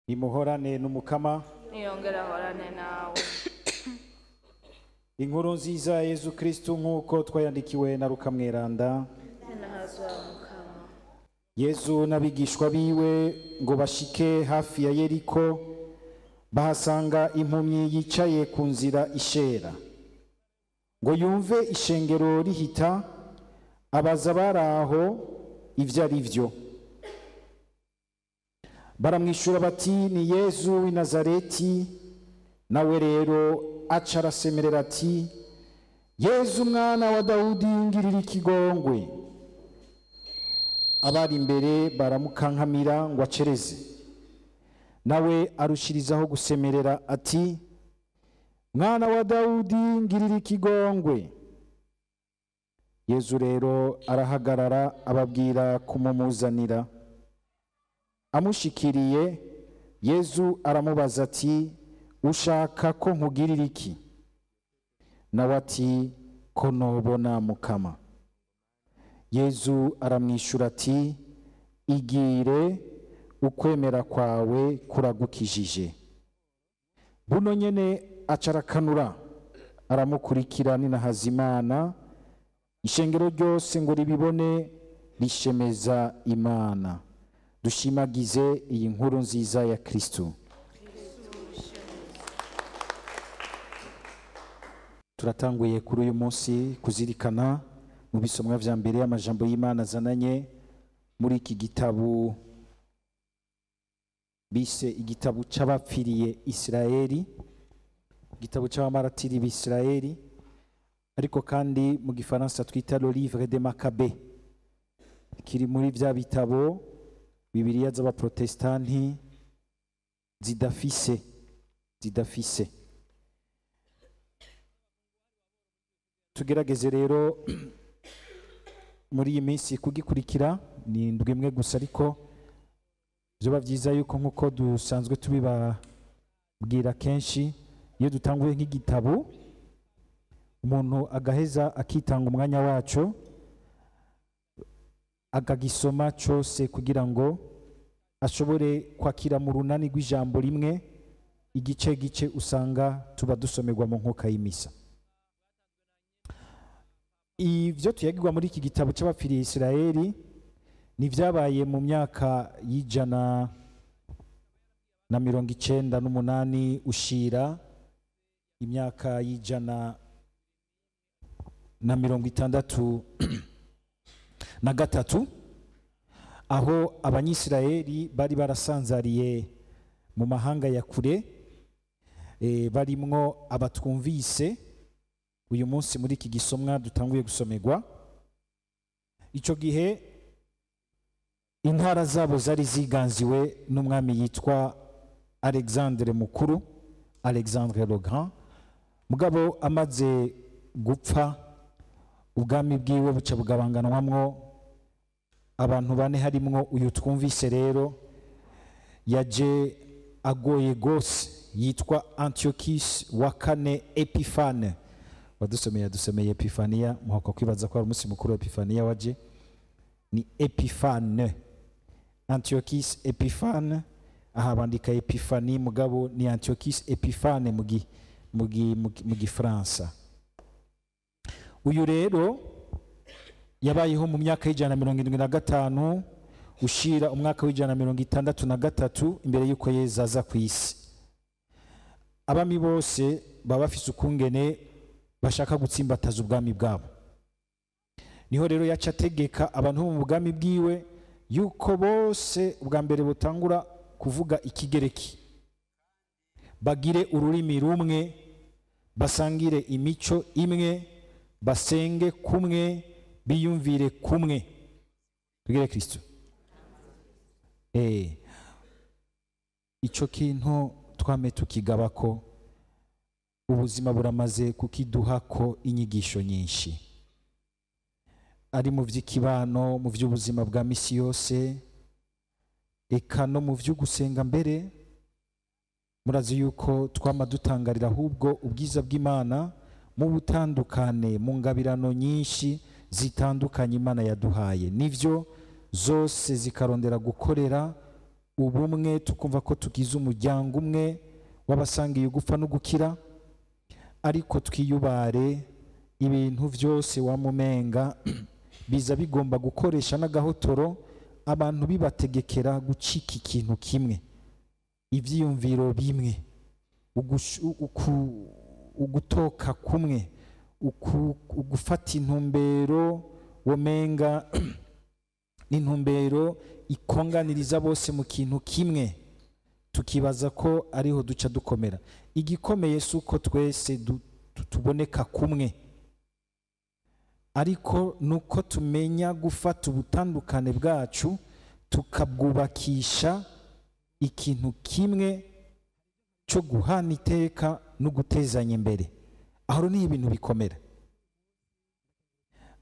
Nimuhorane n'Umukama. Niyongera ahorane nawe. Inkuru nziza ya Yezu Kristu nk'uko twayandikiwe na Luka Mweranda. Ninahazwa Mukama. Yezu n'abigishwa biwe ngo bashike hafi ya Yeriko, bahasanga impumyi yicaye ku nzira ishera. Ngo yumve ishengero rihita, abaza abari aho ivyo ari vyo. Baramwishura bati ni Yezu w'i Nazareti. Nawe rero aca arasemerera ati Yezu mwana wa Dawudi, ngirira ikigongwe. Abari imbere baramukankamira ngo acereze, nawe arushirizaho gusemerera ati mwana wa Dawudi, ngirira ikigongwe. Yezu rero arahagarara ababwira kumumuzanira. Amushikiriye, Yezu aramubaza ati ushaka ko nkugirira iki? Nawe ati ko nobona Mukama. Yezu aramwishura ati igire, ukwemera kwawe kuragukijije. Buno nyene acarakanura aramukurikira ninahazimana. Ishengero ryose ngo ribibone rishemeza Imana. Dushimagize iyi nkuru nziza ya Kristu. Turatanguye kuri uyu munsi kuzirikana mu bisomwa vya mbere amajambo y'Imana azananye muri iki gitabo bise igitabo c'abapfiriye Isirayeli, igitabo c'abamaratiri b'Isirayeli, ariko kandi mu gifaransa twita le livre des Maccabées, kiri muri vya bitabo Bibiliya z'abaprotestanti zidafise. Tugerageze rero muri iyi minsi kugikurikira, ni indwi imwe gusa, ariko vyoba vyiza yuko nkuko dusanzwe tubibabwira kenshi, iyo dutanguye nk'igitabo umuntu agaheza akitanga umwanya waco akagisoma cose kugira ngo ashobore kwakira mu runani rw'ijambo rimwe igice gice usanga tuba dusomerwa mu nkuka y'imisa. Ivyo tuyagirwa muri iki gitabo c'abapfiriye Isirayeli ni vyabaye mu myaka y'198 ushira imyaka y'163, aho abanyisirayeli bari barasanzariye mu mahanga ya kure, barimwo abatwumvise uyu munsi muri iki gisomwa dutanguye gusomerwa. Ico gihe intara zabo zari ziganziwe n'umwami yitwa Alexandre Mukuru, Alexandre le Grand. Mugabo amaze gupfa, ubwami bwiwe buca bugabanganwamwo abantu bane, harimwo uyu twumvise rero yaje agoye gose, yitwa Antiochus wa kane Epifane. Wadusomeye yadusomeye Epifania, muhakwa kwibaza ko ari umunsi mukuru wa Epifania waje, ni Epifane, Antiochus Epifane. Aha bandika Epifani, mugabo ni Antiochus Epifane mu Gifaransa. Uyu rero yabayeho mu myaka y'175 ushira umwaka w'163 imbere y'uko Yezu aza ku isi. Abami bose baba bafise ukungene bashaka gutsimbataza ubwami bwabo. Niho rero yaca ategeka abantu bo mu bwami bwiwe yuko bose ubwa mbere butangura kuvuga ikigereki, bagire ururimi rumwe, basangire imico imwe, basenge kumwe, biyumvire kumwe. Tugire Kristo. Ico kintu twame tukigabako, ubuzima buramaze kukiduhako inyigisho nyinshi, ari mu vy'ikibano, mu vy'ubuzima bwa misi yose, eka no mu vy'ugusenga. Mbere murazi yuko twama dutangarira ahubwo ubwiza bw'Imana mu butandukane, mu ngabirano nyinshi zitandukanye Imana yaduhaye, nivyo zose zikarondera gukorera ubumwe, tukumva ko tugize umuryango umwe w'abasangiye gupfa no gukira, ariko twiyubare ibintu byose wamumenga biza bigomba gukoresha n'agahotoro abantu bibategekera gucika ikintu kimwe, ivyiyumviro bimwe, ugutoka kumwe, ugufata intumbero womenga n'intumbero ikonganiriza bose mu kintu kimwe, tukibaza ko ariho duca dukomera. Igikomeye si uko twese tuboneka kumwe, ariko nuko tumenya gufata ubutandukane bwacu tukabwubakisha ikintu kimwe cyo guhana iteka no gutezanya imbere. Aho ni ibintu bikomera.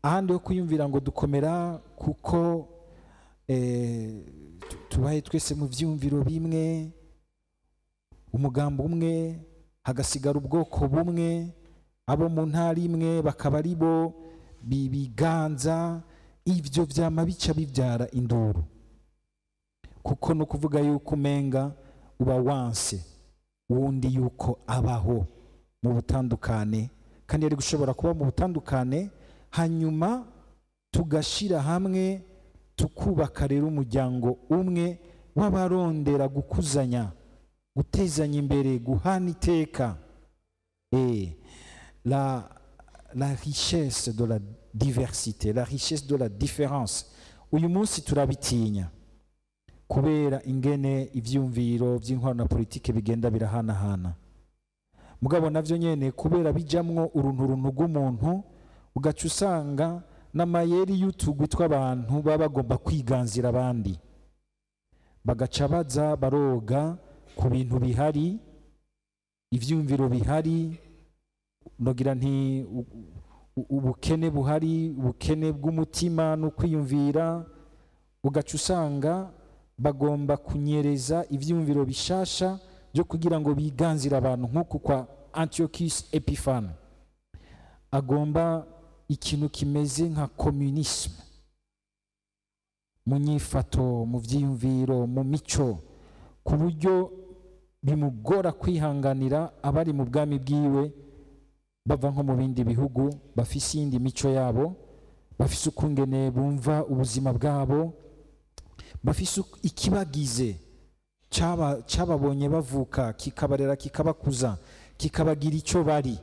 Ahandi ho kwiyumvira ngo dukomera kuko tubaye twese mu vyumviro bimwe, umugambo umwe, hagasigara ubwoko bumwe, abo mu ntara imwe bakaba ari bo biganza, ivyo vyama bica bivyara induru. Kuko no kuvuga yuko umenga uba wanse wundi yuko abaho mu butandukane, kandi yari gushobora kuba mu butandukane, hanyuma tugashira hamwe tukubaka rero umuryango umwe w'abarondera gukuzanya, gutezanya imbere, guhana iteka. La richesse de la diversité, la richesse de la différence. Uyu munsi turabitinya kubera ingene ivyumviro vy'intwaro na politike bigenda birahanahana. Mugabo navyo nyene kubera bijamwo urunturuntu rw'umuntu, ugaca usanga n'amayeri y'utugwi tw'abantu baba bagomba kwiganzira abandi, bagaca baza baroga ku bintu bihari, ivyumviro bihari, nogira nti ubukene buhari, ubukene bw'umutima no kwiyumvira, ugaca usanga bagomba kunyereza ivyumviro bishasha byo kugira ngo biganzire abantu, nk'uku kwa Antiochus Epiphanes agomba ikintu kimeze nka communisme mu nyifato, mu vyiyumviro, mu mico, ku buryo bimugora kwihanganira abari mu bwami bwiwe bava nko mu bindi bihugu, bafise iyindi mico yabo, bafise ukungene bumva ubuzima bwabo, bafise ikibagize cababonye bavuka, kikabarera, kikabakuza, kikabagira ico bari.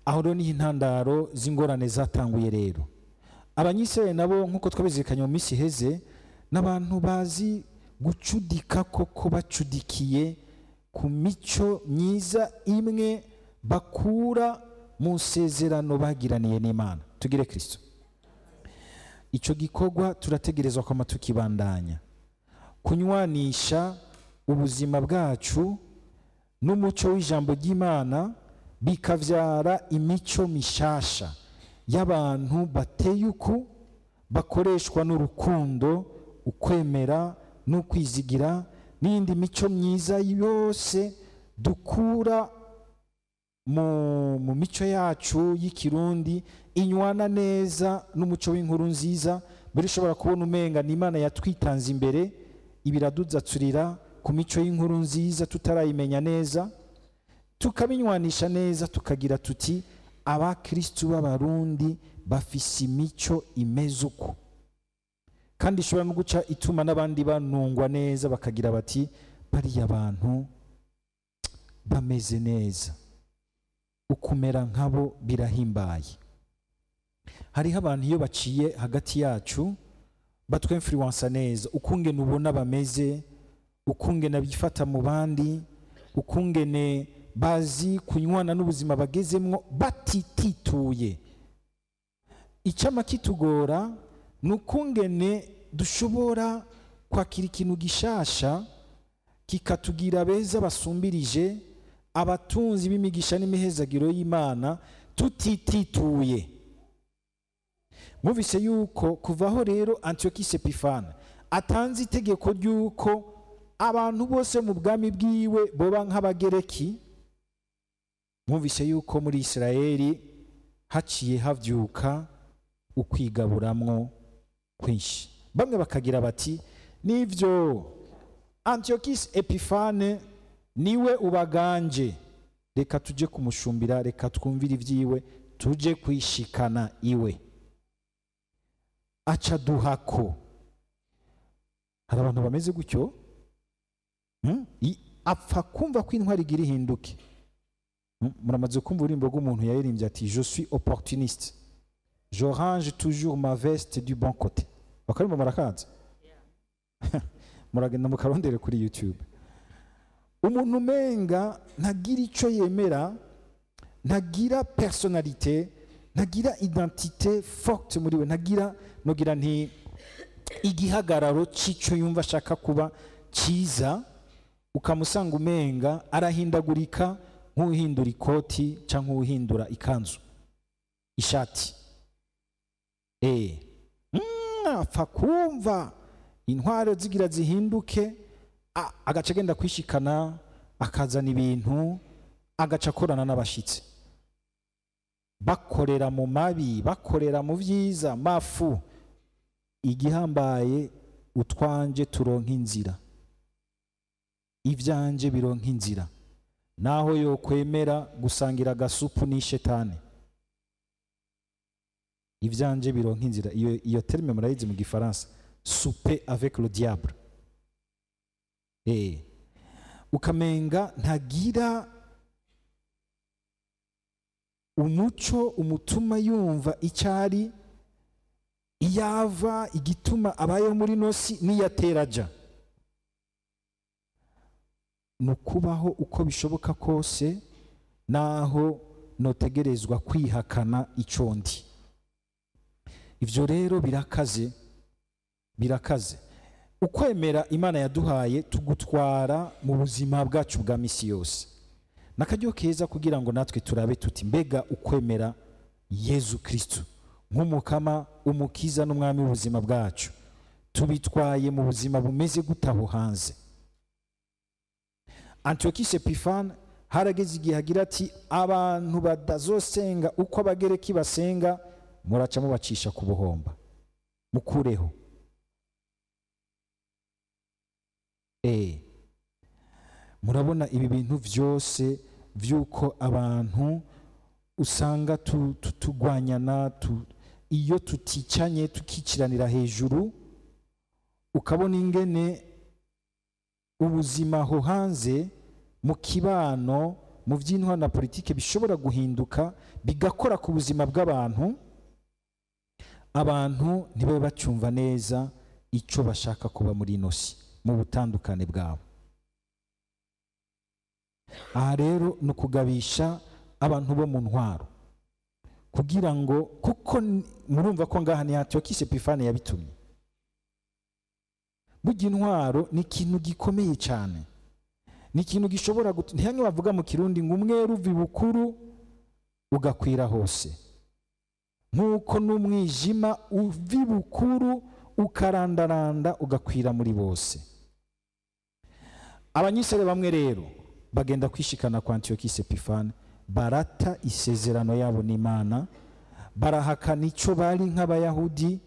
Aho rero niho intandaro z'ingorane zatanguye. Rero Abanyisirayeli nabo nk'uko twabizirikanye mu minsi iheze, n'abantu bazi gucudika koko, bacudikiye ku mico myiza imwe bakura mu nsezerano bagiraniye n'Imana. Tugire Kristo. Ico gikorwa turategerezwa kwama tukibandanya, kunywanisha ubuzima bwacu n'umuco w'ijambo ry'Imana, bikavyara imico mishasha y'abantu bateye uku, bakoreshwa n'urukundo, ukwemera n'ukwizigira, n'iyindi mico myiza yose dukura mu mico yacu y'ikirundi, inywana neza n'umuco w'inkuru nziza. Mbere ushobora kubona umenga ni Imana yatwitanze imbere, ibiraduzaturira ku mico y'inkuru nziza tutarayimenya neza, tukabinywanisha neza, tukagira tuti abakristu b'Abarundi bafise imico imeze uko, kandi ishobora no guca ituma n'abandi banungwa neza, bakagira bati bariya abantu bameze neza, ukumera nkabo birahimbaye. Hariho abantu iyo baciye hagati yacu batwinfluensa neza, ukungene ubona bameze, ukungene bifata mu bandi, ukungene bazi kunywana n'ubuzima bagezemwo batitituye. Icama kitugora nukungene dushobora kwakira ikintu gishasha kikatugira beza basumbirije, abatunzi b'imigisha n'imihezagiro y'Imana tutitituye. Mwumvise yuko kuvaho rero Antiochus Epiphanes atanze itegeko ry'uko abantu bose mu bwami bwiwe boba nk'abagereki. Mwumvise yuko muri Isirayeli haciye havyuka ukwigaburamwo kwinshi, bamwe bakagira bati Nivyo, Antiochus Epifane niwe ubaganje, reka tuje kumushumbira, reka twumvire ivyiwe, tuje kwishikana iwe. Aca duhako. Hari abantu bameze gutyo, apfa kumva ko intwari igira ihinduke. Muramaze kumva ururimbo rw'umuntu yaririmbye ati je suis opportuniste, je range toujours ma veste du bon côté. Bakarimba murakaza, muragenda mukarondere kuri YouTube. Umuntu umenga ntagira ico yemera, ntagira personnalité, ntagira identité forte muri we, ntagira nogira nti igihagararo c'ico yumva ashaka kuba ciza. Ukamusanga umenga arahindagurika nk'uhindura ikoti canke nk'uhindura ikanzu, ishati. Apfa kumva intwaro zigira zihinduke, agaca agenda kwishikana, akazana ibintu, agaca akorana n'abashitsi, bakorera mu mabi, bakorera mu vyiza, mafu. Igihambaye utwanje turonka inzira, ivyanje bironka inzira, naho yokwemera gusangira agasupu n'ishetani, ivyanje bironka inzira. Iyo terme murayizi mu gifaransa, souper avec le diable. Ukamenga ntagira umuco umutuma yumva icyari, iyava, igituma abayeho muri nosi niyateraja. Nukubaho uko bishoboka kose, naho notegerezwa kwihakana ico ndi. Ivyo rero birakaze, birakaze. Ukwemera Imana yaduhaye tugutwara mu buzima bwacu bwa misi yose. Nakaryo keza kugira ngo natwe turabe tuti mbega ukwemera Yezu Kristo nk'umukama, umukiza n'umwami w'ubuzima bwacu tubitwaye mu buzima bumeze gutaho hanze. Antiochus Epifane harageze igihe agira ati abantu badazosenga uko abagereki basenga muraca mubacisha ku buhomba, mukureho. Murabona ibi bintu vyose vyuko abantu usanga tugwanyana, iyo tuticanye tukikiranira hejuru, ukabona ingene ubuzima ho hanze mu kibano, mu vy'intwaro na politike bishobora guhinduka bigakora ku buzima bw'abantu. Abantu ntibabe bacumva neza ico bashaka kuba muri ino si mu butandukane bwabo. Aha rero ni ukugabisha abantu bo mu ntwaro, kugira ngo, kuko murumva ko ngaha ni Antiochus Epifane yabitumye. Burya intwaro ni ikintu gikomeye cyane, ni ikintu gishobora, ntihamwe bavuga mu Kirundi ngo umweru uva ibukuru ugakwira hose, nk'uko n'umwijima uva ibukuru ukarandaranda ugakwira muri bose. Abanyisere bamwe rero bagenda kwishikana kwa Antiochus Epifane, barata isezerano yabo n'Imana, barahakana ico bari nk'abayahudi,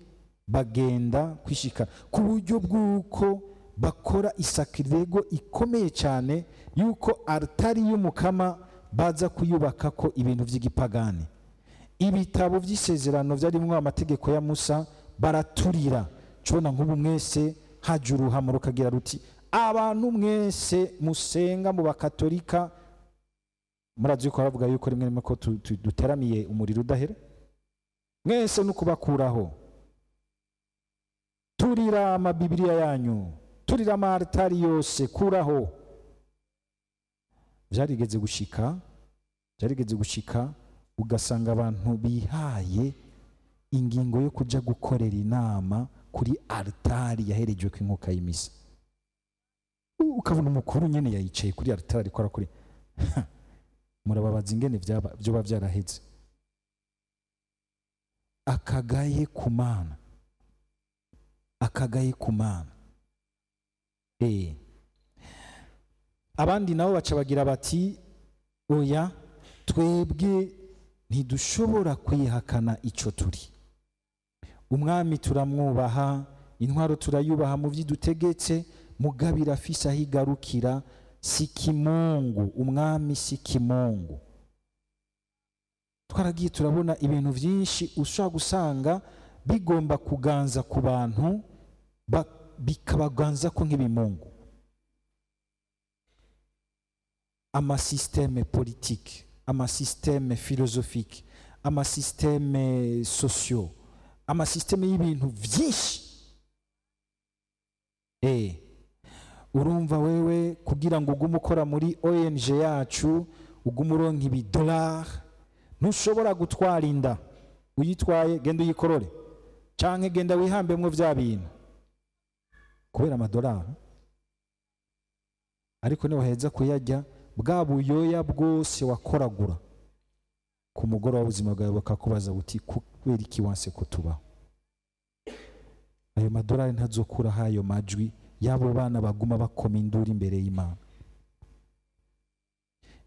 bagenda kwishikana ku buryo bw'uko bakora isakirego ikomeye cyane yuko altari y'umukama baza kuyubaka ko ibintu vy'igipagani. Ibitabo vy'isezerano vyarimwo amategeko ya Musa baraturira. Cubona nk'ubu mwese haje uruhamo rukagira ruti abantu mwese musenga mu bakatolika, murazi ko baravuga yuko rimwe rimwe ko duteramiye umuriro udahera, mwese nukubakuraho, turira amabibiliya yanyu, turira ama altari yose, kuraho. Vyarigeze gushika ugasanga abantu bihaye ingingo yo kuja gukorera inama kuri altari yaherejwe kw'inkuka y'imisa. Ukabona umukuru nyene yayicaye kuri altari ariko arakora. Murababaza ingene vyoba vyaraheze. Akagaye ku Mana, akagaye ku Mana. Abandi nabo baca bagira bati oya, twebwe ntidushobora kwihakana ico turi. Umwami turamwubaha, Intwaro turayubaha mu vyidutegetse, mugabo irafise aho igarukira. Si kimungu, umwami si kimungu. Twaragiye turabona ibintu vyinshi ushobora gusanga bigomba kuganza ku bantu, bikabaganza ko nk'ibimungu. Amasysteme politique, amasysteme philosophique, amasysteme sociaux, amasysteme y'ibintu vyinshi. Urumva wewe kugira ngo ugume ukora muri ONG yacu, ugume uronka ibidolari, ntushobora gutwara inda. Uyitwaye genda uyikorore, canke genda wihambemwo vya bintu kubera amadolari. Ariko niwaheza kuyarya, bwa buyoya bwose wakoragura ku mugoroba w'ubuzima bwawe bakakubaza buti kubera iki wanse ko tubaho? Ayo madolari ntazokuraho ayo majwi y'abo bana baguma bakoma induru imbere y'Imana.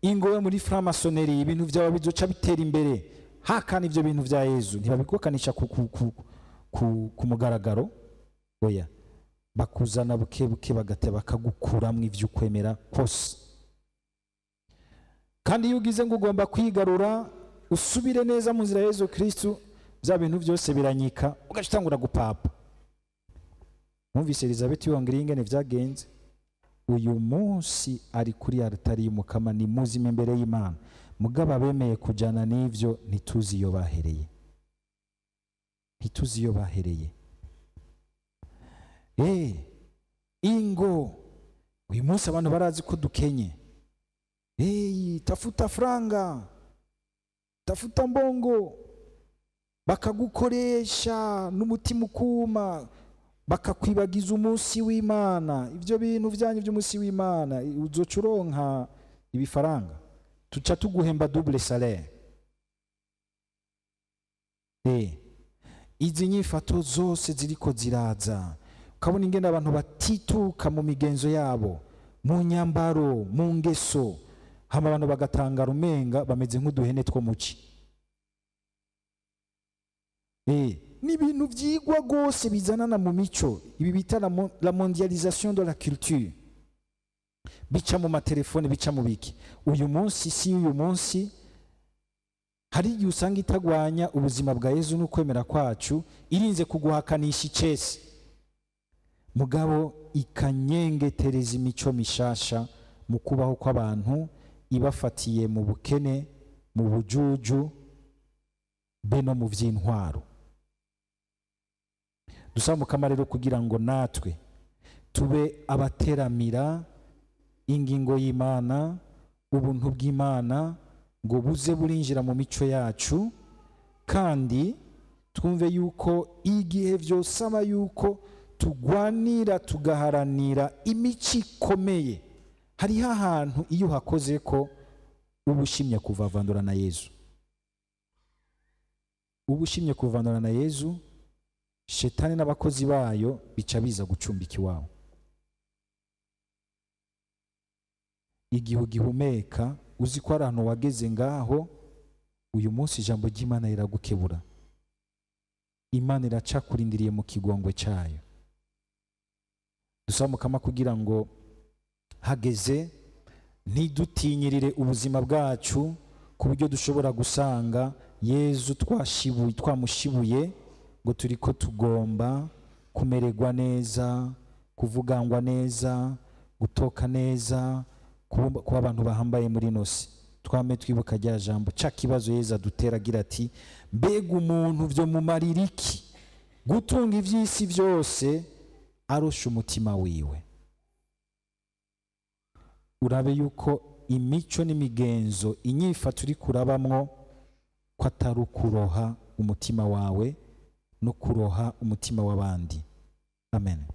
Ingowe muri franc-maçonnerie, ibintu vyawe bizoca bitera imbere. Hakana ivyo bintu vya Yezu ntibabikokanisha ku mugaragaro, oya, bakuzana buke buke bagate bakagukuramwo ivyo ukwemera kose. Kandi iyo ugize ngo ugomba kwigarura usubire neza mu nzira ya Yezu Kristu, bya bintu byose biranyika, ugaca utangura gupapa. Mwumvise Elizabeth Yongere ingene vyagenze. Uyu munsi ari kuri altari y'Umukama, ni muzima imbere y'Imana. Mugabo abemeye kujana n'ivyo ntituzi iyo bahereye, ntituzi iyo bahereye. Ingo uyu munsi abantu barazi ko dukenye. Tafuta franga, tafuta mbongo, bakagukoresha n'umutima ukuma, bakakwibagiza umunsi w'Imana. Ivyo bintu vyanyu vy'umunsi w'Imana uzoca uronka ibifaranga, tuca tuguhemba double salaire. Izi nyifato zose ziriko ziraza, ukabona ingene abantu batituka mu migenzo yabo, mu nyambaro, mu ngeso, hama abantu bagatangara umenga bameze nk'uduhene two muci. Ni ibintu vyigwa gose bizanana mu mico, ibi bita la mondialisation de la culture, bica mu matelefone, bica mu biki. Uyu munsi si uyu munsi hari igihe usanga itagwanya ubuzima bwa Yezu n'ukwemera kwacu, irinze kuguhakanisha icese, mugabo ikanyengetereza imico mishasha mu kubaho kw'abantu, ibafatiye mu bukene, mu bujuju, be no mu vy'intwaro. Dusaba Mukama rero kugira ngo natwe tube abateramira ingingo y'Imana, ubuntu bw'Imana ngo buze burinjira mu mico yacu, kandi twumve yuko igihe vyosaba yuko tugwanira tugaharanira imico ikomeye, hariho ahantu iyo uhakoze ko uba ushimye kuvavandura na Yezu, uba ushimye kuvavandura na Yezu. Shetani n'abakozi bayo bica biza gucumbika iwawe. Igihe ugihumeka uzi ko ari ahantu wageze ngaho, uyu munsi ijambo ry'Imana riragukebura. Imana iracakurindiriye mu kigongwe cyayo. Dusaba Mukama kugira ngo hageze ntidutinyirire ubuzima bwacu ku buryo dushobora gusanga Yezu twamushibuye ngo turiko tugomba kumererwa neza, kuvugangwa neza, gutoka neza, kuba abantu bahambaye muri nosi. Twame twibuka rya jambo ca kibazo Yezu adutera agira ati mbega umuntu vyo mumarira iki gutunga ivy'isi vyose arosha umutima wiwe. Urabe yuko imico n'imigenzo inyifato uri kurabamwo ko atari ukuroha umutima wawe no kuroha umutima w'abandi. Amen.